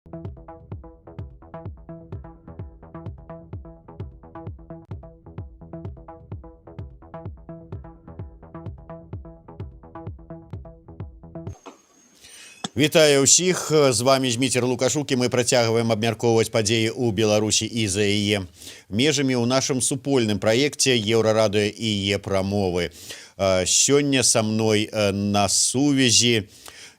Вітаю ўсіх, з вами Зміцер Лукашук, і мы працягваем абмяркоўваць падзеі ў Беларусі і за яе межамі ў нашым супольным праекце Еўрарадыё і Е-прамовы. Сёння са мной на сувязі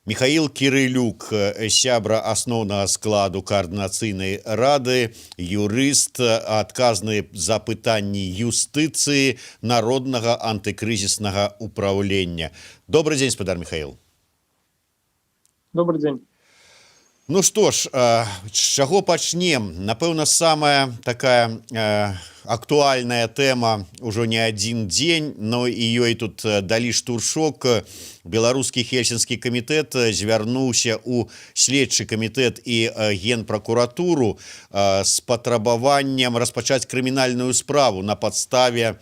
Міхаіл Кірылюк, сябра асноўнага складу Каардынацыйнай рады, юрыст, адказны за пытанні юстыцыі Народнага антыкрызіснага управлення. Добрый дзень, спадар Міхаіл. Добрый день. Ну что ж, з чаго пачнем? Напэўна, самая такая актуальная тэма ўжо не адзін дзень, но і ёй тут далі штуршок. Беларускі Хельсінскі камітэт звярнуўся ў следчы камітэт і генпракуратуру з патрабаваннем распачаць крымінальную справу на падставе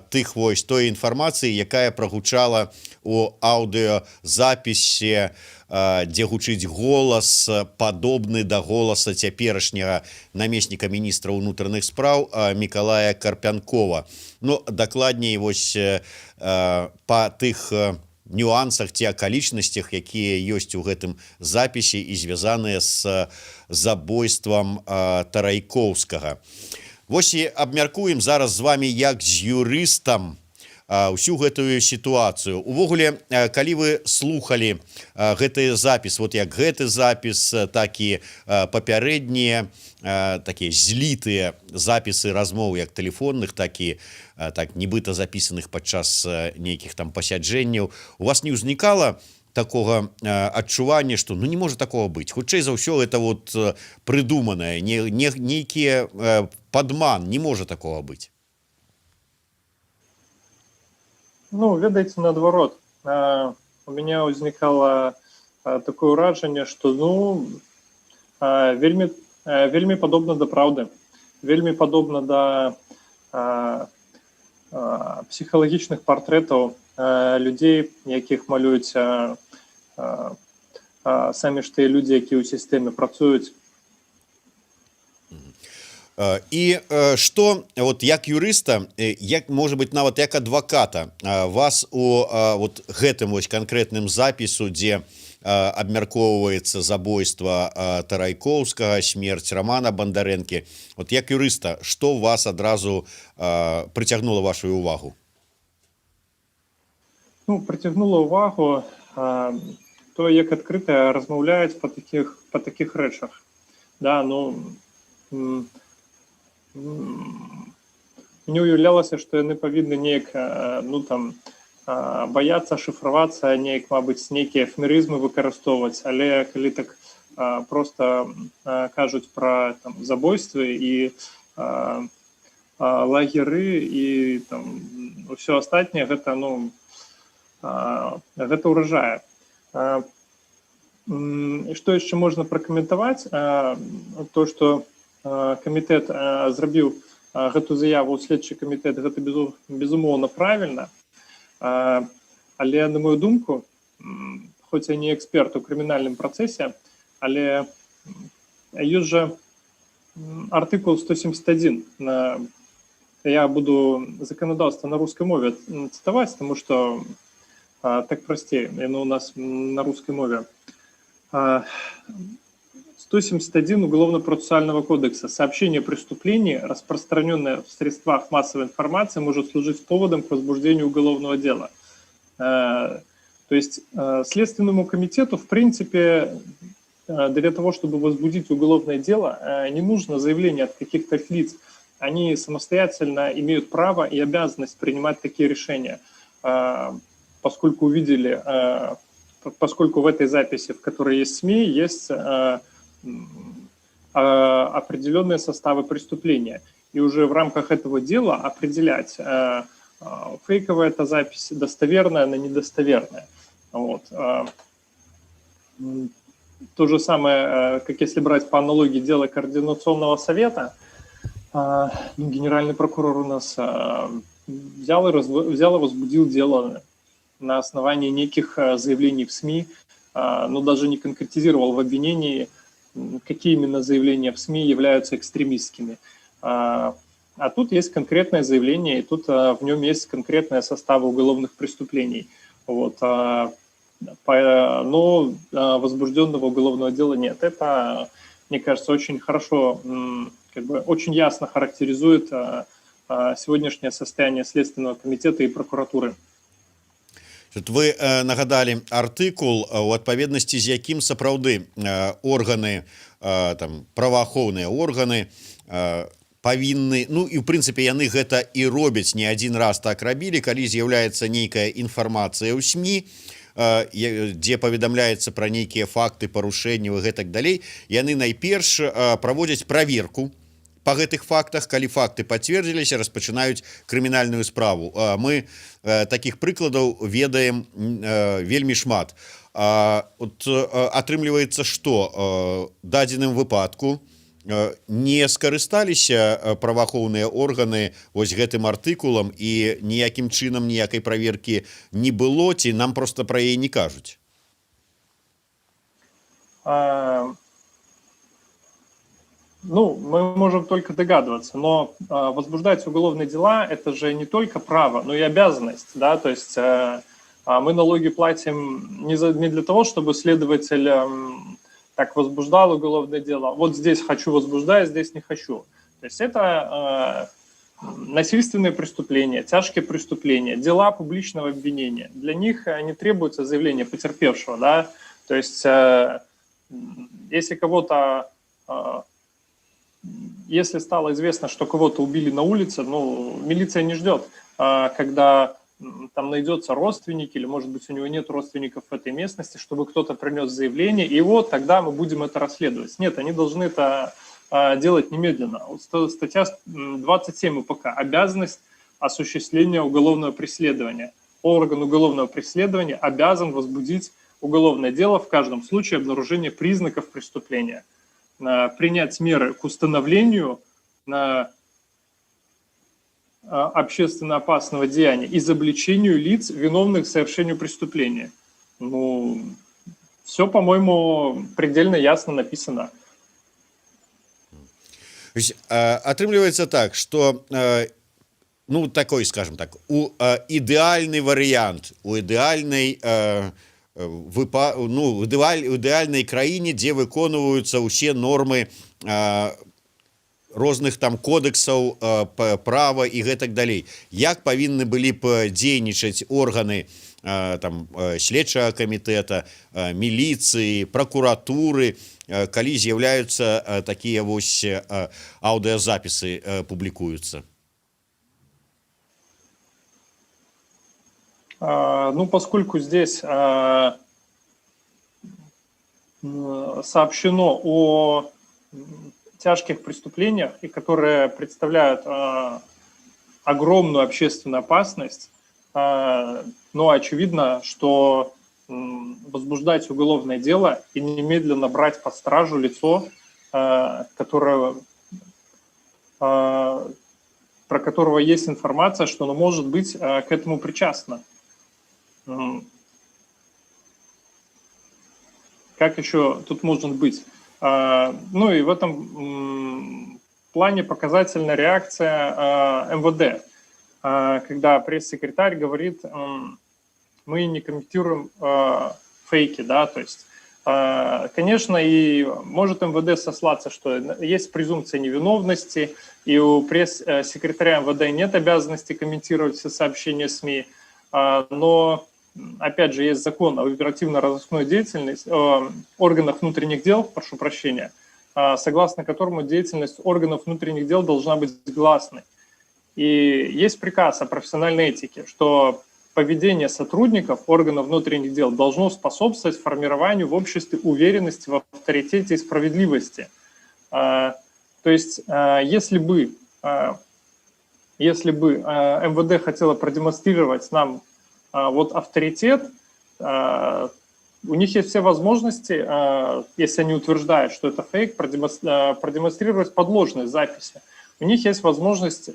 тых вось той інфармацыі, якая прагучала у аўдыёзапісе, дзе гучыць голас, падобны да голаса цяперашняга намесніка міністра ўнутраных спраў Мікалая Карпянкова. Ну, дакладней, вось па тых нюансах ці акалічнасцях, якія ёсць у гэтым запісе і звязаныя з забойствам Тарайкоўскага. Вось і абмяркуем зараз з вами як з юрыстам ўсю гэтую сітуацыю. Увогуле, калі вы слухалі гэты запіс, вот як гэты запіс, так і папярэднія такія злітыя запісы размоў, як тэлефонных, так і так нібыта запісаных падчас нейкіх там пасяджэнняў, у вас не ўзнікала такога адчування, что, ну, не можа такого быць, хутчэй за ўсё это вот прыдуманае, не нейкія падман, не можа такого быць? Ну, ведаеце, наадварот, у меня ўзнікала такое ўражанне, что, ну, вельмі вельмі падобна да праўды, вельмі падобна да псіхалагічных партрэтаў людзей, якіх малююць самі ж тыя людзі, якія ў сістэме працуюць. І что вот як юрыста, як, может быть, нават як адваката, вас у вот гэтым вось канкрэтным запісу, дзе абмяркоўваецца забойства Тарайкоўскага, смерць Рамана Бандарэнкі, вот як юрыста, что вас адразу прыцягнула вашу увагу? Ну, прыцягнула увагу то, як адкрыта размаўляюць па такіх рэчах, да. Ну, мне уяўлялася, што яны павінны неяк, ну, там баяцца шыфравацца, неяк, мабыць, нейкія эфемерызмы выкарыстоўваць, але калі так просто кажуць пра там забойствы і лагеры і там ўсё астатняе, гэта, ну, гэта ўражае. Што яшчэ можна пракаментаваць? То, што камітэт зрабіў гэту заяву ў следчы камітэт, гэта безумоўна правільна, але, на мою думку, хоць я не эксперт у крымінальным працэсе, але ёсць жа артыкул 171 я буду заканадаўства на рускай мове цытаваць, тому что так прасцей, яно у нас на рускай мове. 171 Уголовно-процессуального кодекса. Сообщение о преступлении, распространенное в средствах массовой информации, может служить поводом к возбуждению уголовного дела. То есть Следственному комитету, в принципе, для того, чтобы возбудить уголовное дело, не нужно заявление от каких-то лиц. Они самостоятельно имеют право и обязанность принимать такие решения, поскольку в этой записи, в которой есть СМИ, есть определенные составы преступления. И уже в рамках этого дела определять, фейковая эта запись, достоверная она, недостоверная. Вот. То же самое, как если брать по аналогии дело Координационного совета, ну, генеральный прокурор у нас взял и возбудил дело на основании неких заявлений в СМИ, но даже не конкретизировал в обвинении, какие именно заявления в СМИ являются экстремистскими. А тут есть конкретное заявление, и тут в нем есть конкретные составы уголовных преступлений. Вот. Но возбужденного уголовного дела нет. Это, мне кажется, очень хорошо, как бы очень ясно характеризует сегодняшнее состояние Следственного комитета и прокуратуры. Тут вы нагадалі артыкул, у адпаведнасці з якім сапраўды органы, там, праваахоўныя органы павінны, ну і в прынцыпе яны гэта і робяць, не адзін раз так рабілі, калі з'яўляецца нейкая інфармацыя ў СМІ, дзе паведамляецца пра нейкія факты парушэнняў і гэтак далей, яны найперш праводзяць праверку по гэтых фактах. Калі факты пацвердзіліся, распачынаюць крымінальную справу. Мы таких прыкладаў ведаем вельмі шмат. От атрымліваецца, что дадзеным выпадку не скарысталіся праваахоўныя органы вось гэтым артыкулам і ніякім чынам ніякай праверкі не было, ці нам просто пра яе не кажуць? Ну, мы можем только догадываться, но возбуждать уголовные дела – это же не только право, но и обязанность, да, то есть мы налоги платим не для того, чтобы следователь так возбуждал уголовное дело, вот здесь хочу возбуждать, здесь не хочу. То есть это насильственные преступления, тяжкие преступления, дела публичного обвинения. Для них не требуется заявление потерпевшего, да, то есть если кого-то... Если стало известно, что кого-то убили на улице, ну, милиция не ждет, когда там найдется родственник, или, может быть, у него нет родственников в этой местности, чтобы кто-то принес заявление, и вот тогда мы будем это расследовать. Нет, они должны это делать немедленно. Статья 27 УПК «Обязанность осуществления уголовного преследования». Орган уголовного преследования обязан возбудить уголовное дело в каждом случае обнаружения признаков преступления, принять меры к установлению общественно опасного деяния, изобличению лиц, виновных в совершении преступления. Ну, все, по-моему, предельно ясно написано. Атрымліваецца так, что, ну, такой, скажем так, у ідэальны варыянт, у ідэальнай ну, ідэальнай краіне, дзе выконваюцца ўсе нормы розных там кодэксаў права і гэтак далей, як павінны былі б дзейнічаць органы там следчага камітэта, міліцыі, пракуратуры, калі з'яўляюцца такія вось аўдыазапісы, публікуюцца? Ну, поскольку здесь сообщено о тяжких преступлениях, и которые представляют огромную общественную опасность, но очевидно, что возбуждать уголовное дело и немедленно брать под стражу лицо, которое, про которого есть информация, что оно может быть к этому причастно. Как еще тут может быть? Ну и в этом плане показательная реакция МВД, когда пресс-секретарь говорит, мы не комментируем фейки, да, то есть, конечно, и может МВД сослаться, что есть презумпция невиновности, и у пресс-секретаря МВД нет обязанности комментировать все сообщения СМИ, но, опять же, есть закон об оперативно-розыскной деятельности, органах внутренних дел, прошу прощения, согласно которому деятельность органов внутренних дел должна быть гласной. И есть приказ о профессиональной этике, что поведение сотрудников органов внутренних дел должно способствовать формированию в обществе уверенности в авторитете и справедливости. То есть, если бы МВД хотело продемонстрировать нам вот авторитет, у них есть все возможности, если они утверждают, что это фейк, продемонстрировать подложные записи. У них есть возможность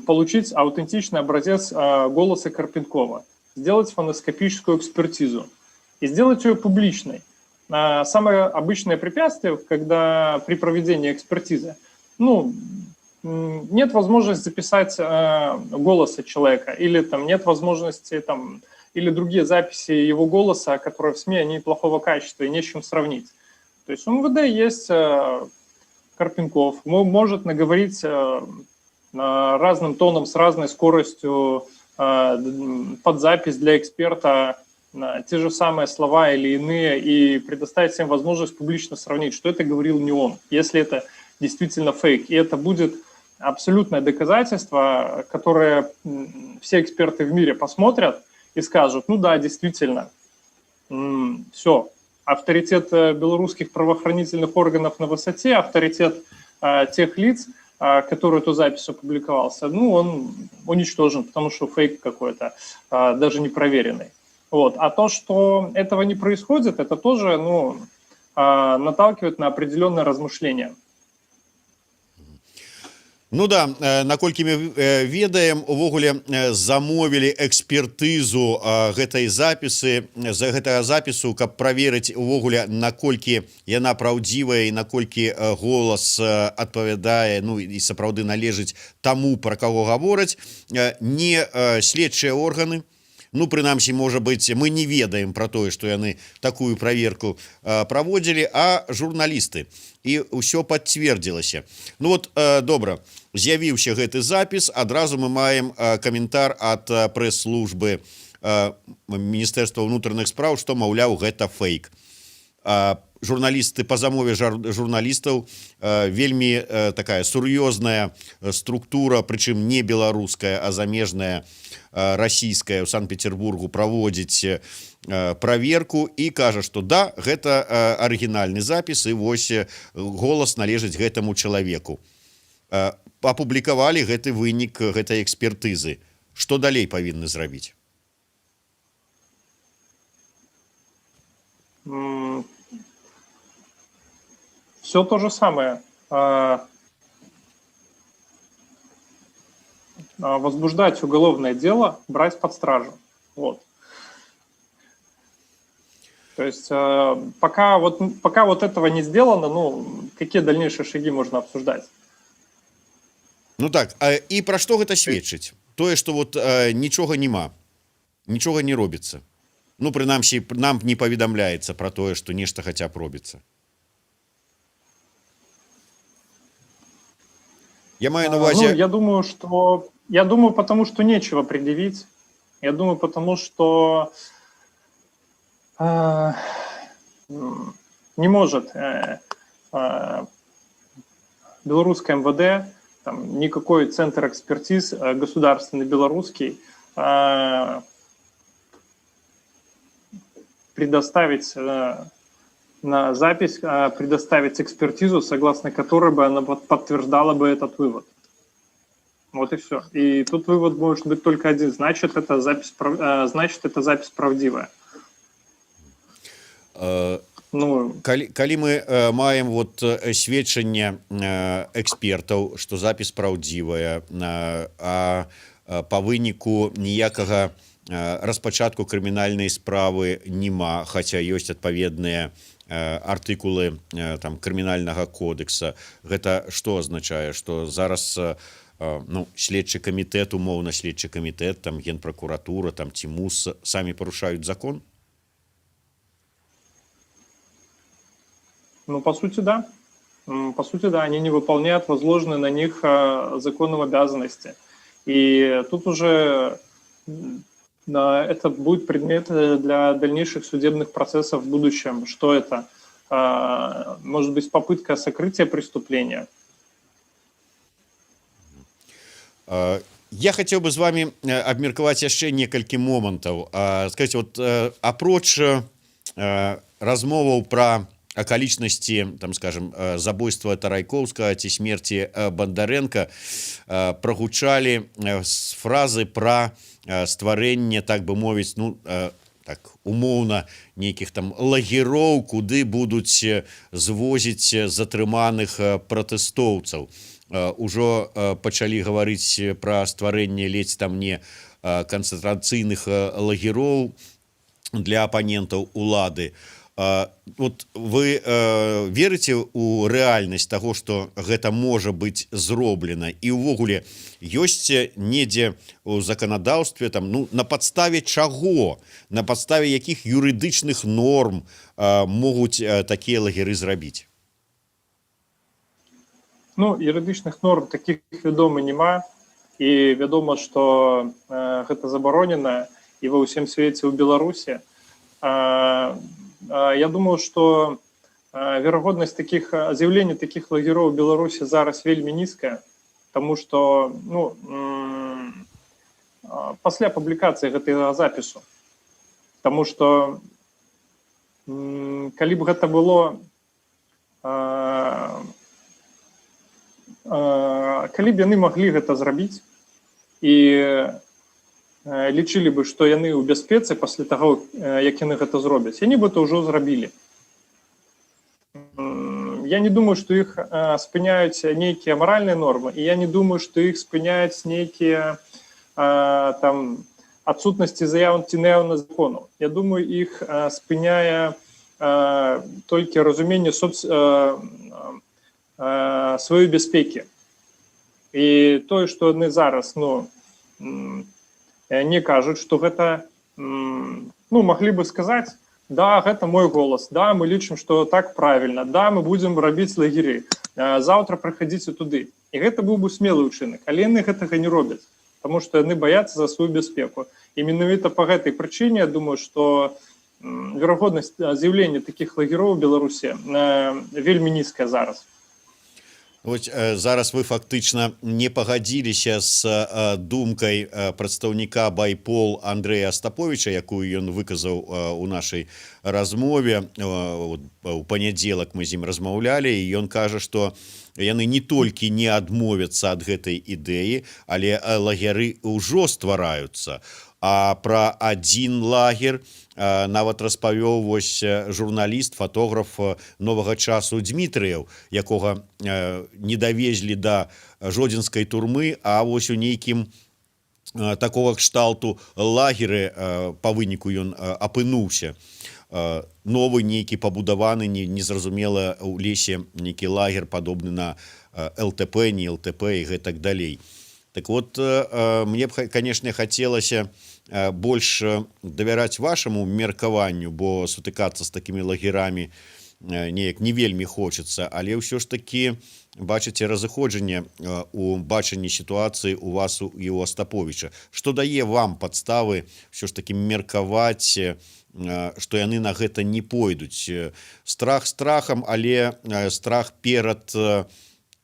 получить аутентичный образец голоса Карпенкова, сделать фоноскопическую экспертизу и сделать ее публичной. Самое обычное препятствие, когда при проведении экспертизы, ну, нет возможности записать голоса человека, или там нет возможности там, или другие записи его голоса, которые в СМИ, они плохого качества, и не с чем сравнить. То есть у МВД есть Карпенков, может наговорить разным тоном, с разной скоростью под запись для эксперта те же самые слова или иные, и предоставить всем возможность публично сравнить, что это говорил не он, если это действительно фейк. И это будет абсолютное доказательство, которое все эксперты в мире посмотрят и скажут: ну да, действительно, все, авторитет белорусских правоохранительных органов на высоте, авторитет тех лиц, который эту запись опубликовался, ну, он уничтожен, потому что фейк какой-то, даже не проверенный. Вот. А то, что этого не происходит, это тоже, ну, наталкивает на определенное размышление. Ну да, наколькі мы ведаем, увогуле замовілі экспертызу гэтай запісы за гэтага запісу, каб праверыць увогуле, наколькі яна праўдзівая і наколькі голас адпавядае, ну і сапраўды належыць таму, пра каго гавораць, не следчыя органы. Ну, прынамсі, можа быть, мы не ведаем про тое, что яны такую проверку праводзілі, а журналісты, і ўсё пацвердзілася. Ну вот, добра, з'явіўся гэты запіс, адразу мы маем каментар ад прэс-службы Міністэрства ўнутраных спраў, што, маўляў, гэта фейк. Журналісты па замове журналістаў, вельмі такая сур'ёзная структура, прычым не беларуская, а замежная, расійская, у Санкт-Петербургу праводзіць праверку і кажа, что да, гэта арыгінальны запіс, і вось голас належыць гэтаму чалавеку. Апублікавалі гэты вынік гэтай экспертызы. Что далей павінны зрабіць? Все то же самое. Возбуждать уголовное дело, брать под стражу. Вот. То есть пока вот этого не сделано, ну, какие дальнейшие шаги можно обсуждать? Ну так, і пра што гэта сведчыць? Тое, что вот нічога няма, нічога не робіцца. Ну, прынамсі, нам не паведамляецца про тое, что нешта хаця б робіцца. Я маю на увазе. Ну, я думаю, потому что нечего предъявить. Я думаю, потому что не может белорусское МВД, там, никакой центр экспертиз государственный белорусский предоставить на запись, предоставить экспертизу, согласно которой бы она подтверждала бы этот вывод. Вот и все. И тут вывод может быть только один. Значит, это запись правдивая. Ну, калі мы маем вот сведчанне экспертаў, что запись праўдзівая, а по выніку ніякага распачатку крымінальнай справы няма, хаця ёсць адпаведныя артыкулы там крымінальнага кодекса, гэта что азначае? Что зараз ну, следчы камітэт, умоўна следчы камітэт, там, генпракуратура там ці МУС самі парушаюць закон? Ну, по сути, да. По сути, да, они не выполняют возложенные на них законом обязанности. И тут уже это будет предмет для дальнейших судебных процессов в будущем. Что это? Может быть, попытка сокрытия преступления? Я хотел бы с вами абмеркаваць яшчэ некалькі момантаў. Сказать, вот, апроч размоваў пра акалічнасці, там, скажем, забойства Тарайкоўскага ці смерти Бондаренко, прагучалі фразы пра стварэнне, так бы мовіць, ну так умоўна, нейкіх там лагероў, куды будуць звозіць затрыманых пратэстоўцаў. Ужо пачалі гаварыць пра стварэнне ледзь там не канцэнтрацыйных лагероў для апанентаў улады. Вот вы верыце у рэальнасць того, что гэта можа быць зроблена, і увогуле ёсць недзе у заканадаўстве там, ну, на падставе чаго, на падставе якіх юрыдычных норм могуць такія лагеры зрабіць? Ну, юрыдычных норм таких, вядома, няма, і вядома, что гэта забаронена і ва ўсім свеце, ў Беларусі. Я думаю, что верагоднасць таких з'яўлення таких лагероў Беларусі зараз вельмі нізкая, тому что, ну, пасля публікацыі гэтага запісу. Таму что калі б гэта было, калі б яны маглі гэта зрабіць і лічылі бы, што яны ў бяспецы пасля таго, як яны гэта зробяць, яны бы это ўжо зрабілі. Я не думаю, што іх спыняюць нейкія маральныя нормы, і я не думаю, што іх спыняюць нейкія там адсутнасці заяў ці наяўна закону. Я думаю, іх спыняе толькі разуменне сваёй бяспекі і тое, што яны зараз, ну, не кажуць, што гэта, ну, маглі бы сказаць: «Да, гэта мой голас, да, мы лічым, что так правильно, да, мы будем рабіць лагеры, заўтра прыхадзіце туды», і гэта быў бы смелы ўчынак. Але яны гэтага не робяць, потому что яны баяцца за сваю бяспеку. І менавіта по гэтай прычыне я думаю, что верагоднасць з'яўлення таких лагероў у Беларусі вельмі нізкая зараз. Вось зараз вы фактычна не пагадзіліся з думкай прадстаўніка Байпол Андрэя Астаповіча, якую ён выказаў у нашай размове. У панядзелак мы з ім размаўлялі, і ён кажа, што яны не толькі не адмовяцца ад гэтай ідэі, але лагеры ўжо ствараюцца. А пра адзін лагер нават распавёў вось журналіст, фатограф «Новага часу» Дмітрыеў, якога не давезлі да жодзінскай турмы, а вось у нейкім такого кшталту лагеры по выніку ён апынуўся. Новы нейкі пабудаваны, незразумела, у лесе нейкі лагер, падобны на ЛТП, не ЛТП і гэтак далей. Так вот, мне б, конечно, хацелася больш давяраць вашаму меркаванню, бо сутыкацца з такімі лагерамі неяк не вельмі хочацца, але ўсё ж таки, бачыце, разыходжанне у бачанні сітуацыі у вас і у Астаповіча. Что дае вам падставы ўсё ж таки меркаваць, что яны на гэта не пойдуць? Страх страхам, але страх перад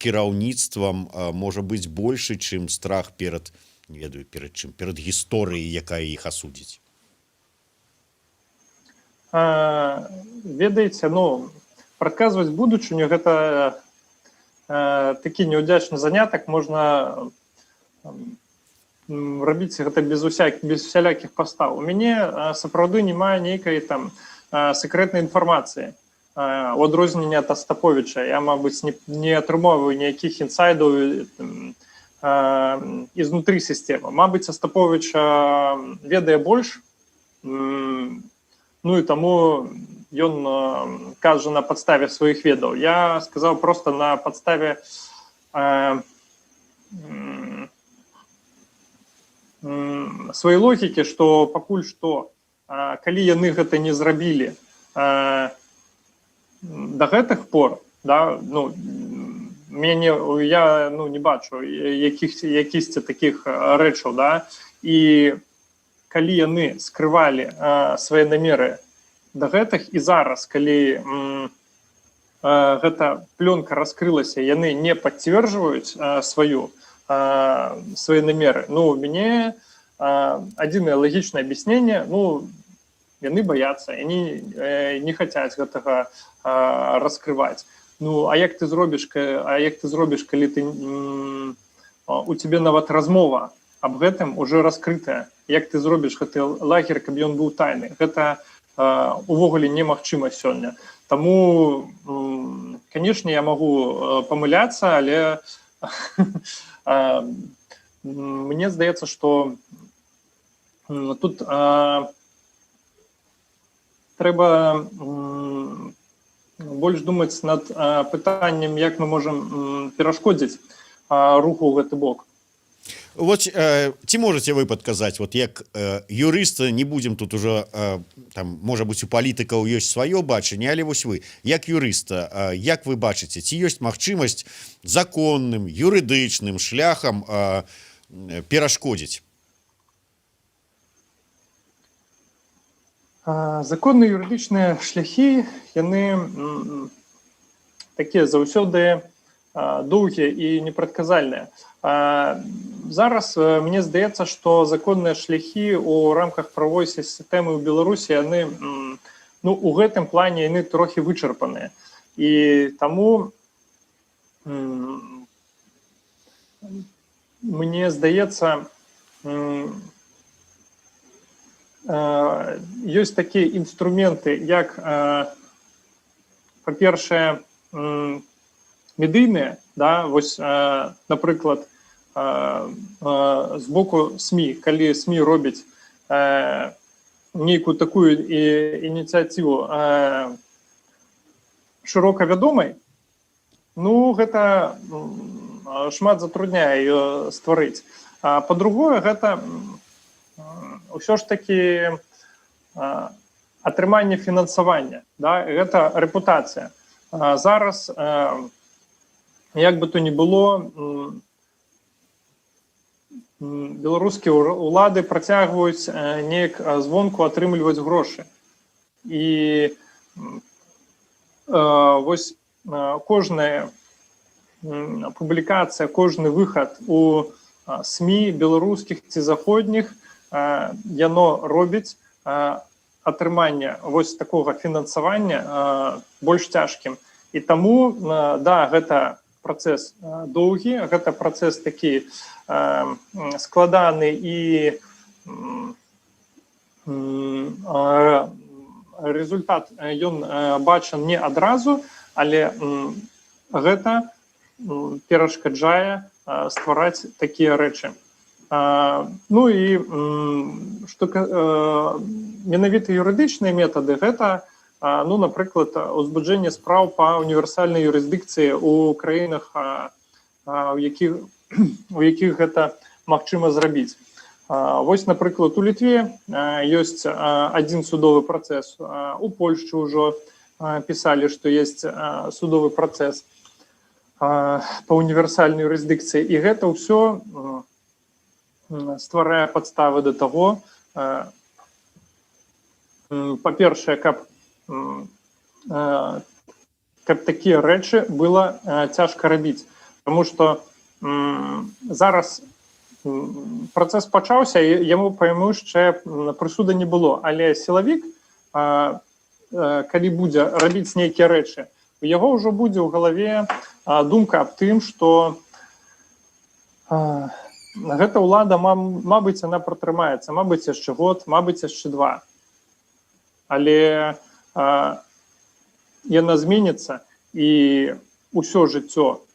кіраўніцтвам можа быць большы, чым страх перад, не ведаю перад чым, перад гісторыяй, якая іх асудзіць. Ведаеце, ну, прадказваць будучыню — гэта такі няўдзячны занятак, можна рабіць гэта без усялякіх пастаў. У мяне сапраўды не нейкай там сакрэтнай інфармацыі. У адрозненне ад Астаповіча, я, мабыць, не атрымоўваю ніякіх інсайдаў изнутри сістэмы. Мабыць, Астаповіч ведае больш, ну і таму ён кажа на падставе сваіх ведаў. Я сказаў просто на падставе сваёй логікі, што пакуль што, калі яны гэта не зрабілі да гэтых пор, да, ну, мяне, я, ну, не бачу якісьці таких рэчаў, да, і калі яны скрывалі свае намеры да гэтых, і зараз, калі гэта плёнка раскрылася, яны не пацверджваюць свае намеры, ну, у мяне адзінае лагічнае объяснение: ну, яны баяцца, яны не хацяць гэтага раскрываць. Ну, а як ты зробіш, калі ты у тебе нават размова аб гэтым уже раскрытая? Як ты зробіш гэты лагер, каб ён быў тайны? Гэта увогуле немагчыма сёння. Таму, конечно, я магу памыляцца, але мне здаецца, что тут трэба больш думаць над пытаннем, як мы можам перашкодзіць руху ў гэты бок. Вот ці можете вы падказаць, вот як юрыст, не будем тут уже там, можа быть, у палітыкаў ёсць сваё бачанне, але вось вы як юрыста, як вы бачыце, ці ёсць магчымасць законным юрыдычным шляхам перашкодзіць? Законныя юрыдычныя шляхі, яны такія заўсёды доўгія і непрадказальныя. Зараз мне здаецца, што законныя шляхі ў рамках правовой сістэмы ў Беларусі, яны, ну, у гэтым плане яны трохі вычарпаныя. І таму мне здаецца, ёсць такія інструменты, як, па-першае, медыйныя, да, вось, напрыклад, з боку СМІ, калі СМІ робіць нейкую такую ініцыятыву шырока вядомай, ну, гэта шмат затрудняе ее стварыць. А па-другое, гэта ўсё ж такі атрыманне фінансавання, да, гэта рэпутацыя. Зараз, як бы то ні было, беларускія ўлады працягваюць неяк звонку атрымліваць грошы. І вось кожная публікацыя, кожны выхад у СМІ беларускіх ці заходніх, яно робіць атрыманне вось такога фінансавання больш цяжкім. І таму, да, гэта працэс доўгі, гэта працэс такі складаны, і результат ён бачан не адразу, але гэта перашкаджае ствараць такія рэчы. Ну і што менавіта юрыдычныя метады, гэта, ну, напрыклад, узбуджэнне спраў па універсальнай юрысдыкцыі ў краінах, у якіх гэта магчыма зрабіць. Вось, напрыклад, у Літве ёсць адзін судовы працэс, у Польшчы ўжо пісалі, што ёсць судовы працэс па універсальнай юрысдыкцыі, і гэта ўсё стварае падставы да таго, па-першае, каб такія рэчы было цяжка рабіць. Таму што зараз працэс пачаўся, і яму па яму яшчэ прысуда не было, але сілавік, калі будзе рабіць нейкія рэчы, у яго ўжо будзе ў галаве думка аб тым, што гэта ўлада, мабыць, яна пратрымаецца, мабыць, яшчэ год, мабыць, яшчэ два. Але яна зменіцца, і ўсё жыццё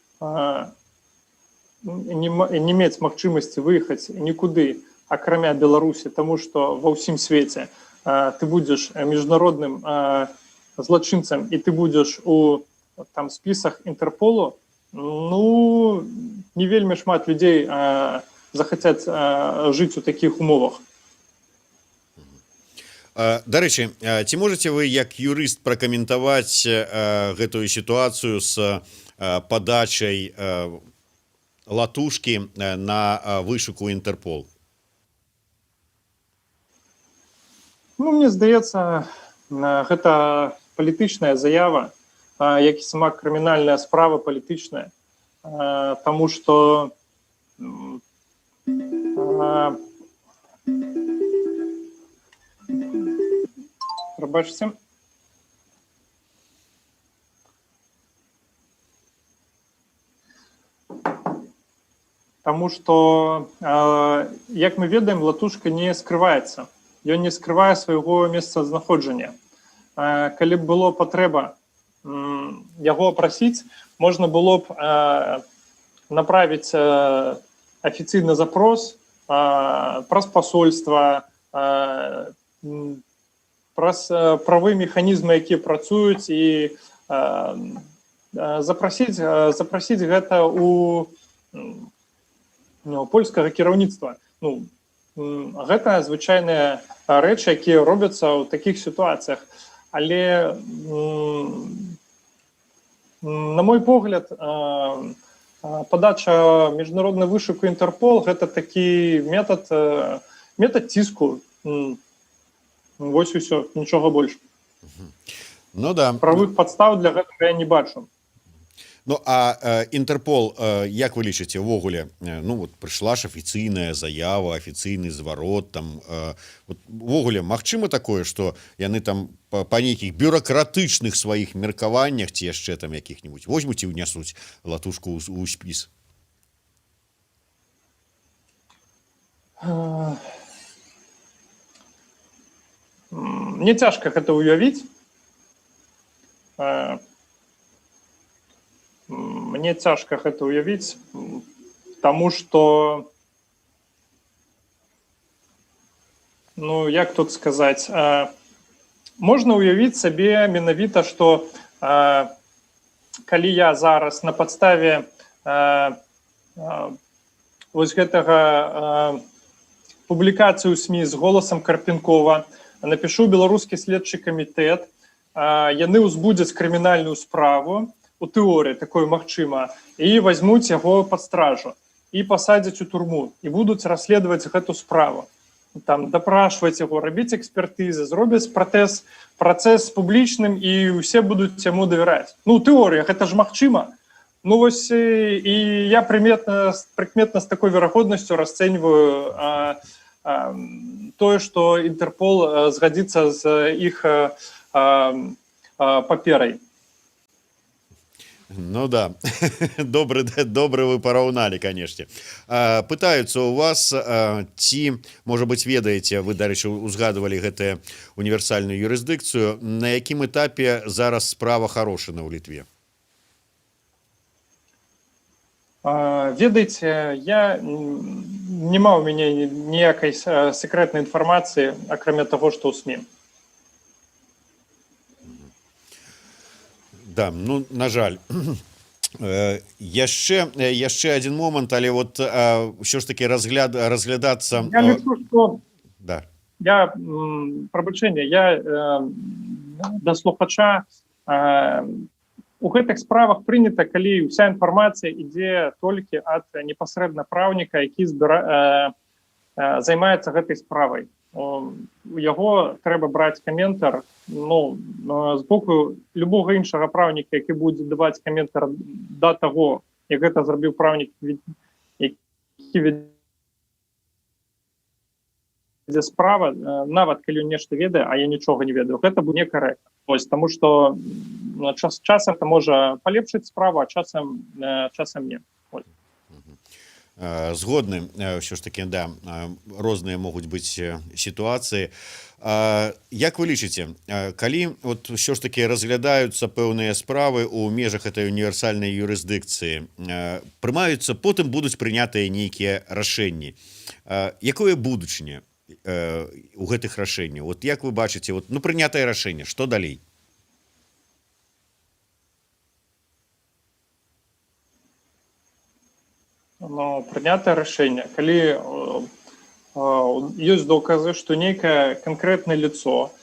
не мець магчымасці выехаць нікуды, акрамя Беларусі, таму што ва ўсім свеце ты будзеш міжнародным злачынцам, і ты будзеш у там спісах Інтэрполу, ну, не вельмі шмат людзей захацяць жыць у такіх умовах. Дарэчы, ці можете вы як юрыст пракаментаваць гэтую сітуацыю з падачай Латушкі на вышуку Інтэрпол? Ну, мне здаецца, гэта палітычная заява, як і сама крымінальная справа палітычная, таму што прабачце. Таму што, як мы ведаем, Латушка не скрываецца. Ён не скрывае свайго месцазнаходжання. Калі б было патрэба яго апрасіць, можна было б направіць афіцыйны запрос праз пасольства, праз правы механізмы, якія працуюць, і запрасіць гэта у польскага кіраўніцтва. Ну, гэта звычайныя рэчы, якія робяцца ў такіх сітуацыях. Але, на мой погляд, падача міжнародны вышуку Інтэрпол — гэта такі метад ціску. Вось усё, нічога больш. Ну да. Правых падстаў для гэтага я не бачу. Ну а Інтэрпол, як вы лічыце, увогуле, ну вот прыйшла ж афіцыйная заява, афіцыйны зварот там, вот, увогуле магчыма такое, что яны там па нейкіх бюракратычных сваіх меркаваннях ці яшчэ там якіх-нибудь возьмуць і ўнясуць Латушку ў спіс? Мне цяжка гэта ўявіць. Мне цяжка гэта ўявіць, таму што, ну, як тут сказаць, можна ўявіць сабе менавіта, што калі я зараз на падставе вось гэтага публікацыю СМІ з голасам Карпенкова напішу беларускі следчы камітэт, яны ўзбудзяць крымінальную справу, у тэорыі такое магчыма, і возьмуць яго пад стражу і пасадзяць у турму і будуць расследаваць гэту справу, там дапрашваць яго, рабіць экспертызы, зробяць працэс публічным, і ўсе будуць яму давяраць. Ну, у тэорыях гэта ж магчыма. Ну вось і я прыкметна з такой верагоднасцю расцэньваю тое, што Інтэрпол згадзіцца з іх паперай. Ну да, добры, добры вы параўналі, конечно. Пытаюцца у вас, ці, можа быть, ведаеце, вы, дарэчы, узгадывалі гэтую універсальную юрысдыкцыю, на якім этапе зараз справа Харошына ў Літве? Ведаеце, я няма ў мяне ніякай сакрэтнай інфармацыі, акрамя таго, што ў СМІ. Да, ну, на жаль. Яшчэ один момант, але вот ўсё ж таки разглядацца... Я лічу, што Да. Я, прабачэнне, я да слухача, у гэтых справах прынята, калі ўся інфармацыя ідзе толькі ад непасрэдна праўніка, які займаецца гэтай справай. У яго трэба браць каментар, ну, з боку любога іншага праўніка, які будзе даваць каментар да таго, як гэта зрабіў праўнік, які вядзе справа, нават калі ён нешта ведае, а я нічога не ведаю, гэта будзе некарэктна. Вось, таму што часам это можа палепшыць справу, а часам не. Вось. Згодны, ўсё ж таки, да, розныя могуць быць сітуацыі. Як вы лічыце, калі вот ўсё ж таки разглядаюцца пэўныя справы ў межах этой універсальнай юрысдыкцыі, прымаюцца, потым будуць прынятыя нейкія рашэнні. Якое будучыня у гэтых рашэнняў? Вот як вы бачыце, вот, ну, прынятае рашэнне, што далей? Ну, прынятае рашэнне, калі ёсць доказы, што нейкае канкрэтнае лицо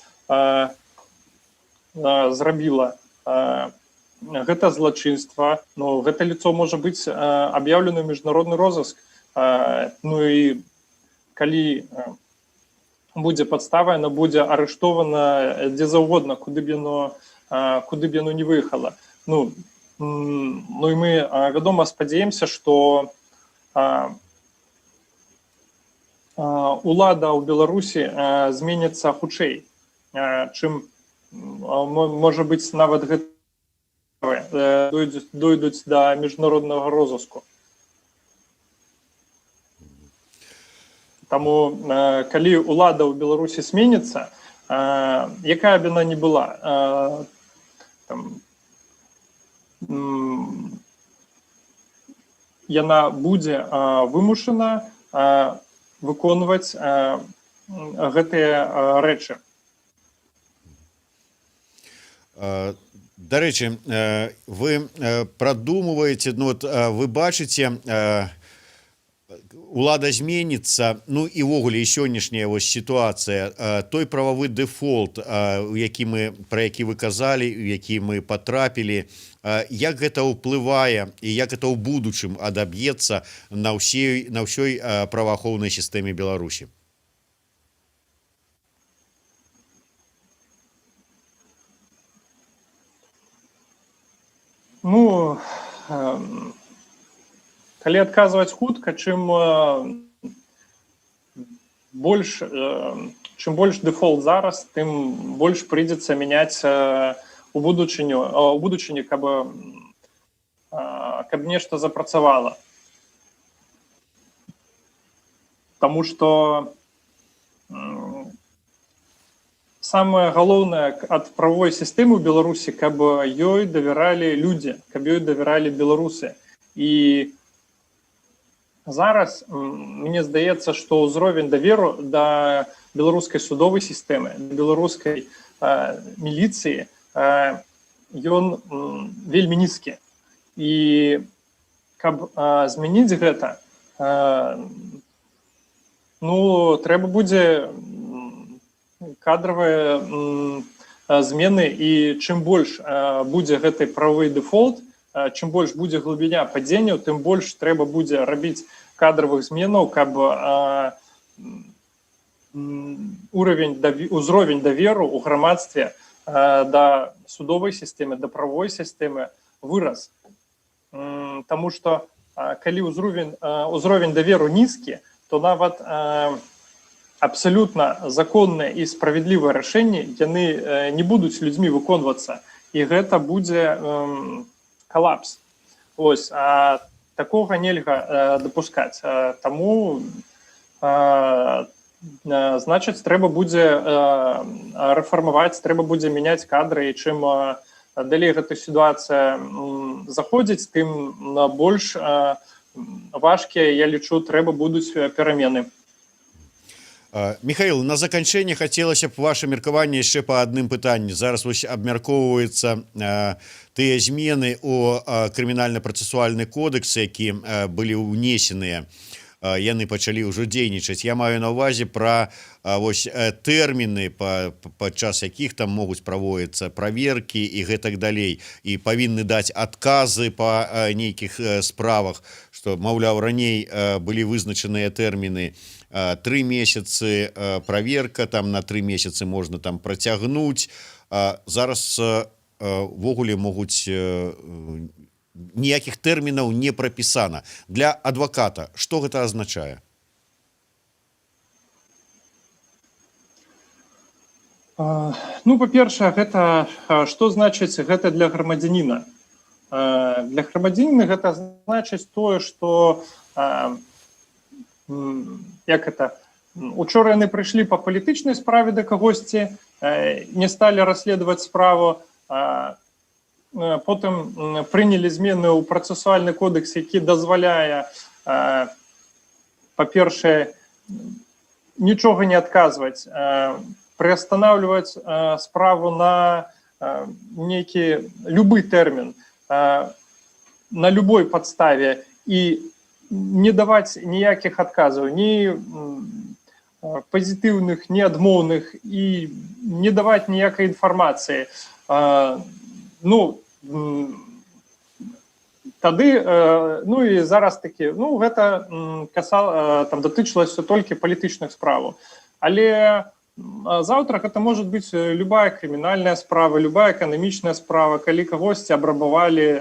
зрабіла гэта злачынства, ну, гэта лицо можа быць аб'яўлена ў міжнародны розыск. Ну і калі будзе падстава, яно будзе арыштована дзе заўгодна, куды б яно не выехала. Ну і мы, вядома, спадзяемся, што улада ў Беларусі зменіцца хутчэй, чым можа быць, нават гэта дойдуць да міжнароднага розыску. Таму калі ўлада ў Беларусі зменіцца, якая б яна ні была, яна будзе вымушана выконваць гэтыя рэчы. Дарэчы, вы прадумваеце, ну вот вы бачыце, улада зменіцца, ну і ўвогуле і сённяшняя вось сітуацыя, той прававы дэфолт, які мы пра які вы казалі, у які мы патрапілі, як гэта ўплывае і як это ў будучым адаб'ецца на ўсёй праваахоўнай сістэме Беларусі? Ну, калі адказваць хутка, чым больш дэфолт зараз, тым больш прыйдзецца мяняць у будучыні, каб нешта запрацавала. Таму что самае галоўнае ад правовой сістэмы ў Беларусі, каб ёй давяралі людзі, каб ёй давяралі беларусы. І зараз мне здаецца, што ўзровень даверу да беларускай судовай сістэмы, беларускай міліцыі, ён вельмі нізкі. І каб змяніць гэта, ну, трэба будзе кадравыя змены. І чым больш будзе гэты правы дэфолт, чым больш будзе глыбіня падзенняў, тым больш трэба будзе рабіць кадравых зменаў, каб уровень узровень даверу у грамадстве да судовай сістэмы, да правовой сістэмы вырас. Таму что калі ўзровень даверу нізкі, то нават абсалютна законныя і справядлівыя рашэнні, яны не будуць людзьмі выконвацца, і гэта будзе калапс. Ось, а такога нельга дапускаць. Таму значыць, трэба будзе рэфармаваць, трэба будзе мяняць кадры. І чым далей гэта сітуацыя заходзіць, тым на больш важкія, я лічу, трэба будуць перамены. Михаил, на заканчэнне хацелася б ваше меркаванне яшчэ па адным пытанні. Зараз вось абмяркоўваецца тыя змены у крымінальна-працэсуальны кодэкс, які былі ўнесеныя, яны пачалі ўжо дзейнічаць. Я маю на увазе пра вось тэрміны, падчас якіх там могуць праводзіцца праверкі і гэтак далей, і павінны даць адказы па нейкіх справах, што, маўляў, раней былі вызначаныя тэрміны 3 месяцы, праверка там на 3 месяцы можна там працягнуць, зараз увогуле могуць, ніякіх тэрмінаў не прапісана. Для адваката что гэта азначае? Ну, па-першае, гэта што значыць гэта для грамадзяніна? Для грамадзяніна гэта значыць тое, што як это, учора яны прыйшлі па палітычнай справе да кагосьці, не сталі расследаваць справу, потым прынялі змены ў працэсуальны кодэкс, які дазваляе, па-першае, нічога не адказваць, прыостанавливать справу на нейкі любы тэрмін, на любой падставе і не даваць ніякіх адказаў, ні пазітыўных, ні адмоўных, і не даваць ніякай інфармацыі. Ну, тады, ну і зараз такі, ну, гэта касал там датычылася толькі палітычных справаў, але заўтра гэта может быть любая крымінальная справа, любая эканамічная справа, калі кагосьці абрабавалі,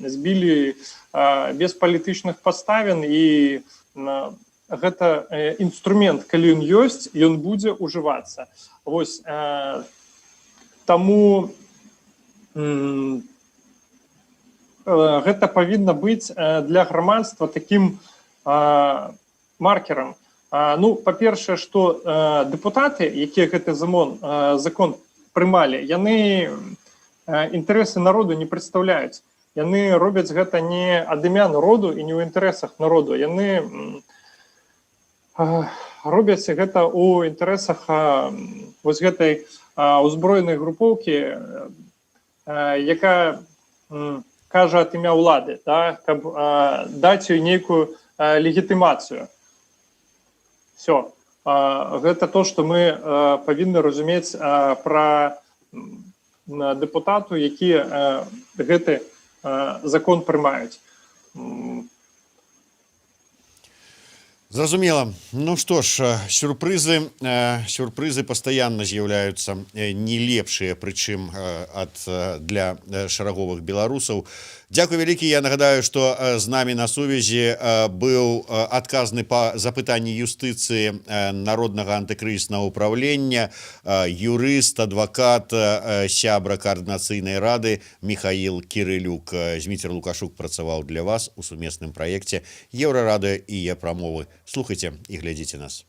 збілі без палітычных паставін. І гэта інструмент, калі ён ёсць, ён будзе ўжывацца. Вось, таму гэта павінна быць для грамадства таким маркерам. Ну, па-першае, што дэпутаты, якія гэты закон прымалі, яны інтарэсы народу не прадстаўляюць. Яны робяць гэта не ад імя народу і не ў інтарэсах народу. Яны робяць гэта ў інтарэсах вось гэтай узброенай групоўкі. якая кажа ад імя ўлады, да, каб даць ёй нейкую легітымацыю. Все. Гэта то, што мы павінны разумець пра дэпутату, які гэты закон прымаюць. Зразумела. Ну што ж, сюрпрызы пастаянна з'яўляюцца, не лепшыя, прычым ад для шараговых беларусаў. Дзякуй вялікі. Я нагадаю, што з намі на сувязі быў адказны па запытанні юстыцыі Народнага антыкрызіснага ўпраўлення, юрыст, адвакат, сябра Каардынацыйнай рады Міхаіл Кірылюк. Зміцер Лукашук працаваў для вас у сумесным праекце Еўрарадыё і Е-Прамовы. Слухайце і глядзіце нас.